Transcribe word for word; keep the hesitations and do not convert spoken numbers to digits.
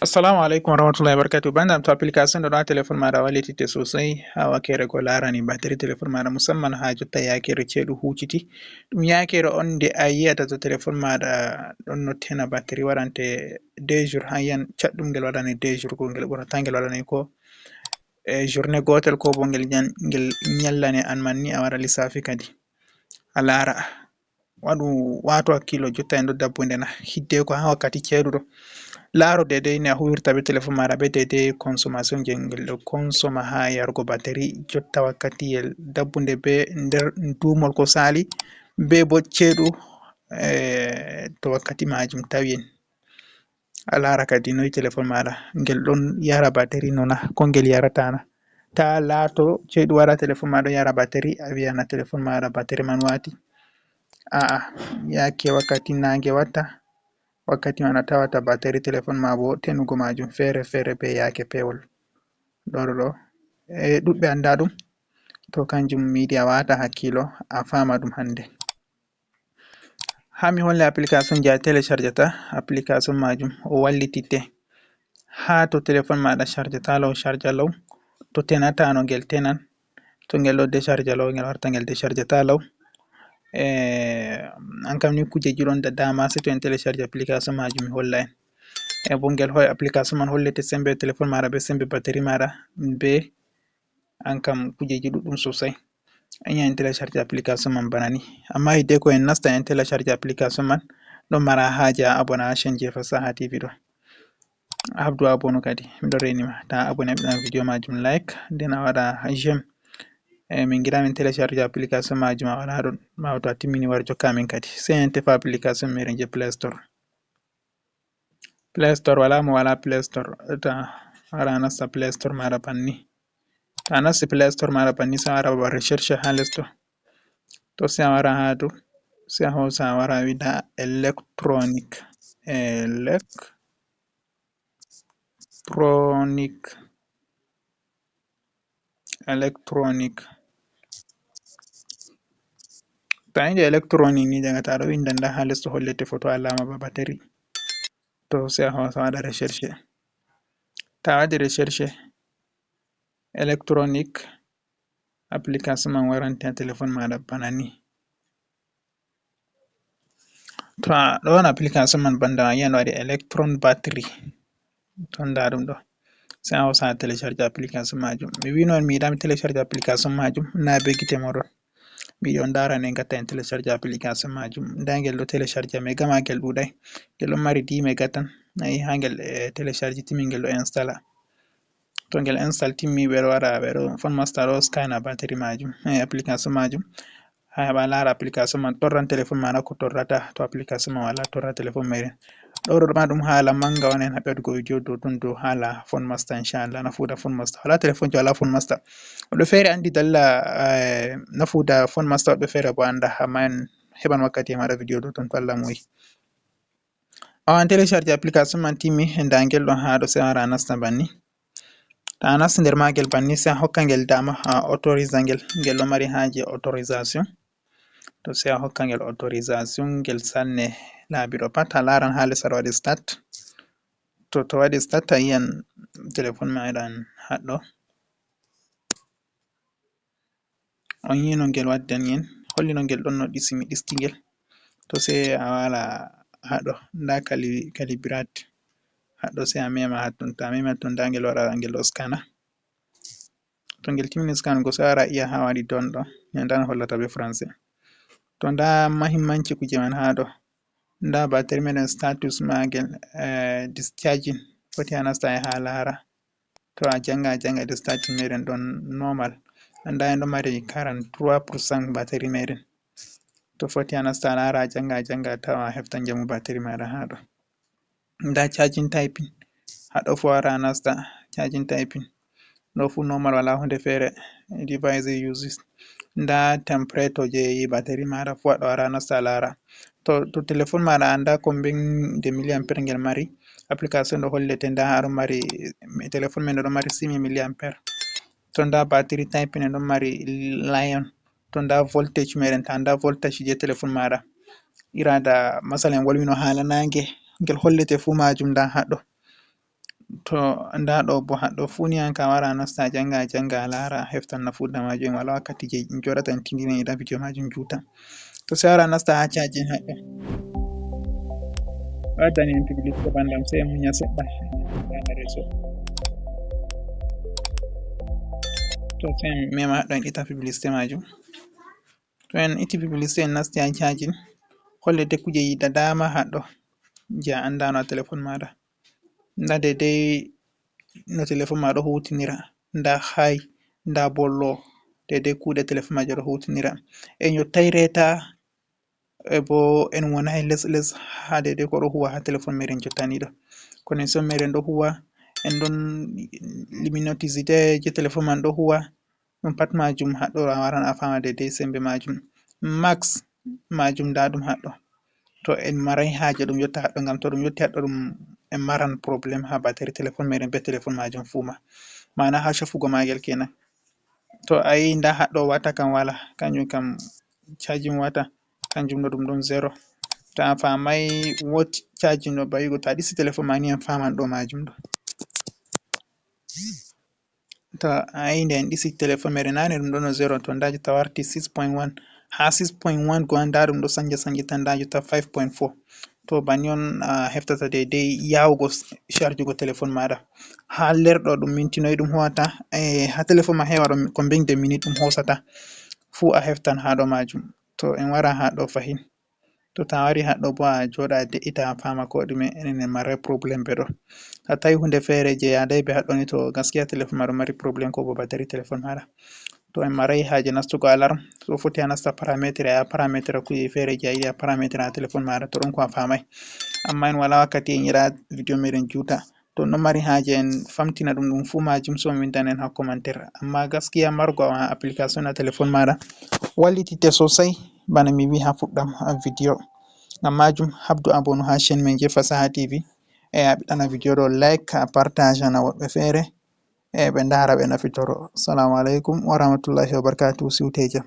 Assalamu alaikum warahmatullahi wabarakatuh. Bandam, to application ɗo ɗon ha téléphone maɗa wallititte sosai ha wakere ko larani batterie téléphone maɗa, musamman ha jotta yakere ceeɗu huciti. Ɗum yakere on nde a yiyata to téléphone maɗa ɗon no tena batterie, waɗante deux jours, ha yiyan caɗɗum ngel waɗani deux jours, ko ngel ɓurata ngel waɗani ko e journée gotel, ko bo ngel ñan-, ngel ñallane an man ni a waɗa lissafi kadi. A lara. Waɗu, wato hakkilo jotta en ɗo dabbunde na. Hiddeko ha wakkati ceeɗuɗo. Laro dedei ne a huwirta be téléphone maɗa be dedei consommation je ngel ɗo consoma ha yarugo batterie jotta wakkati yel dabbunde be nder duumol ko sali be bo ceeɗu, eh, to wakkati majum tawi en. A lara kadi noy téléphone maɗa ngel ɗon yara batterie no na ko ngel yarata na. Ta lato ceeɗu wara téléphone ma ɗon yara batterie, a wiya na téléphone maɗa batterie man wati. A'a, yake wakkati nange watta, wakkati man a tawata batterie téléphone ma bo tenugo majum fere fere be yake pewol. Ɗo ɗo ɗo. E ɗuɗɓe anda ɗum. To kanjum mi yiɗi a wata hakkilo, a fama ɗum hande. Ha mi holle application je a téléchargata, application majum o wallititte. Ha to téléphone maɗa chargata law, charge law. To tenata no ngel tenan. To ngel ɗo décharge law, ngel warta ngel déchargata law. Eh, an kam ni kujeji ɗon da dama, sai to en télécharge application majum mi holla en. E bo ngel hoy application man hollete sembe téléphone maɗa be sembe batterie maɗa be an kam kujeji ɗuɗɗum sosai. En yaha en télécharge application man bana ni. Amma hidde ko en nasta en télécharge application man, ɗon mara haja abonné ha chaîne je Fasaha T V ɗo. Habdu abonné kadi, miɗo reni ma. Ta abonné, mi ɗan video majum like, nden a waɗa j'aime. E min giɗa min télécharge application majum a wala ɗon. Ɓawo to a timmini war jokka min kadi. Sai en tefa application meɗen je Play Store. Play Store wala mo wala Play Store. Ta wara nasta Play Store maɗa banni. To a nasti Play Store maɗa banni sai a wara babal recherche ha les ɗo. To sai a wara ha dow. Sai a hosa a wara a wi'a electronic. Electronic. Electronic. To a yiɗi electronic ni daga ta ɗo winda nda ha les ɗo hollete photo alama ba batterie. To sai a hosa a waɗa recherche. Ta waɗi recherche electronic application man warante ha téléphone maɗa bana ni. To a ɗon application man banda a yi'an waɗi electron battery. To nda ɗum ɗo. Sai a hosa a télécharge application majum. Mi wino on mi yiɗa mi télécharge application majum na be gite moɗon. Mi yiɗi on ndara ne gatta en télécharge application majum. Nda ngel ɗo télécharge mega ma ngel ɗuɗai. Ngel ɗon mari dix mega tan. Ayi ha ngel eh, télécharge timmi ngel ɗo installa. To ngel install timmi ɓe ɗo waɗa ɓe ɗo phone master ɗo scanna batterie majum, eh, application majum. Ha heɓa lara application man torran téléphone maɗa ko torrata to application man wala torra téléphone meɗen. Ɗo ɗo ma ɗum hala manga on en haɓɓe waɗugo video dow ton dow hala phone master inchallah nafuda phone master. Wala téléphone je wala phone master. Woɓɓe fere andi dalla eh, nafuda phone master woɓɓe fere bo anda amma en heɓan wakkati en waɗa video dow ton to Allah muyi. Ɓawo an télécharge application man timmi nda ngel ɗon ha ɗo sai a wara a nasta banni. To a nasti nder magel banni sai a hokka ngel dama a autorisa ngel, ngel ɗo mari haje autorisation. To sai a hokka ngel autorisation ngel sanne laabi ɗo pat a laran ha les aɗo waɗi start. To to waɗi start a yi'an téléphone ma eɗan haɗɗo. On yi no ngel waddani en, holli no ngel ɗon no ɗisi mi ɗisti ngel. To sai a wala haɗo nda kali kalibrate haɗo sai a mema hatton, to a memi hatton nda ngel waɗa ngel ɗo scanna. To ngel timmini scannugo sai a wara a yi'a ha waɗi done ɗo, nda no hollata be français. To nda mahimmanci kuje man ha ɗo. Nda batterie meɗen status magel eh, discharging foti a nasta ha lara. To a janga a janga discharging meɗen ɗon normal. Nda en ɗo mari quarante-trois pour cent batterie meɗen. To foti a nasta a lara a janga a janga a tawa a heftan njamu batterie maɗa ha ɗo. Nda charging typing ha ɗo fu a wara a nasta charging typing. Ɗo fu normal wala hunde fere device uses. Nda temperature je yi batterie maɗa fu a ɗo wara a nasta a lara. To, to téléphone maɗa anda combien de milliampère ngel mari, application ɗo hollete nda ha ɗo mari téléphone men ɗo mari six mille milliampère. To nda batterie type en ɗon mari lion. To nda voltage meɗen ta nda voltage je téléphone maɗa. Ira da masala en wolwino hala nange ngel hollete fu majum nda haɗɗo. To nda ɗo bo haɗɗo fuu ni an ka wara nasta janga janga lara heftan nafuda majum en wala wakkati je joɗata en tindina ida video majum juta. To se wara nasta ha cajin haɗɗo. Waddani en publicité bandam se en muña seɗɗa. Bana réseau. To se en mema haɗɗo en ita publicité majum. To en iti publicité en nasti ha cajin. Holle de kuje yiɗa dama haɗɗo. Je a andano a téléphone maɗa. Nda dedei no téléphone ma ɗo hutinira, nda high, nda bo low, dedei kuɗe téléphone ma je ɗo hutinira. En yottay reta e bo en wonay les les ha dedei ko ɗo huwa ha téléphone meɗen jottani ɗo. Connexion meɗen ɗo huwa, en ɗon luminosité je téléphone man ɗo huwa, ɗum pat majum haɗɗo a waran a fama dedei sembe majum. Max majum nda ɗum haɗɗo. To en maray haje ɗum yotta haɗɗo ngam to ɗum yotti haɗɗo ɗum en maran problème ha batterie téléphone meɗen be téléphone majum fuu ma. Mana ha cofugo magel kenan. To a yi nda haɗɗo wata kam wala, kanjum kam cajin wata, kanjum ɗo ɗum ɗon zéro. To a famay wot cajin ɗo bayugo to a ɗisi téléphone ma ni en faman ɗo majum ɗo. To a yi nde en ɗisi téléphone meɗen nane ɗum ɗon no zéro to nda jotta warti six point one. Ha six point one go nda ɗum ɗo sanja sanja tan nda jotta five point four. To banni on a heftata dedei yawugo charge go téléphone maɗa. Ha lerɗo ɗum minti noy ɗum huwata, eh, ha téléphone ma hewa ɗo combien de minute ɗum hosata. Fu a heftan ha ɗo majum. To en wara ha ɗo fahin. To ta wari haɗɗo bo a joɗa a de'ita a fama ko ɗume, enen en marai problème be ɗo. A tawi hunde fere je yadai be haɗɗo ni to gaskiya téléphone ma ɗo mari problème ko bo batterie téléphone maɗa. To en marai haje nastugo alarme, to foti a nasta parametre, a parametre kuje fere je a yiɗi a parametre ha téléphone maɗa to ɗon ko a famai. Amma en wala wakkati en yiɗa video meɗen juta. To on ɗon mari haje en famtina ɗum ɗum fu majum so on windan en ha commentaire. Amma gaskiya margo a application ha téléphone maɗa wallitite sosai bana mi wi ha fuɗɗam ha video. Ngam majum habdu abonné ha chaîne men je Fasaha T V. E a ɓiɗɗana video ɗo like a partage na woɗɓe fere. E ɓe ndara ɓe nafitoro. Assalamu alaikum wa rahmatullahi wa barakatuh. Siwte jam.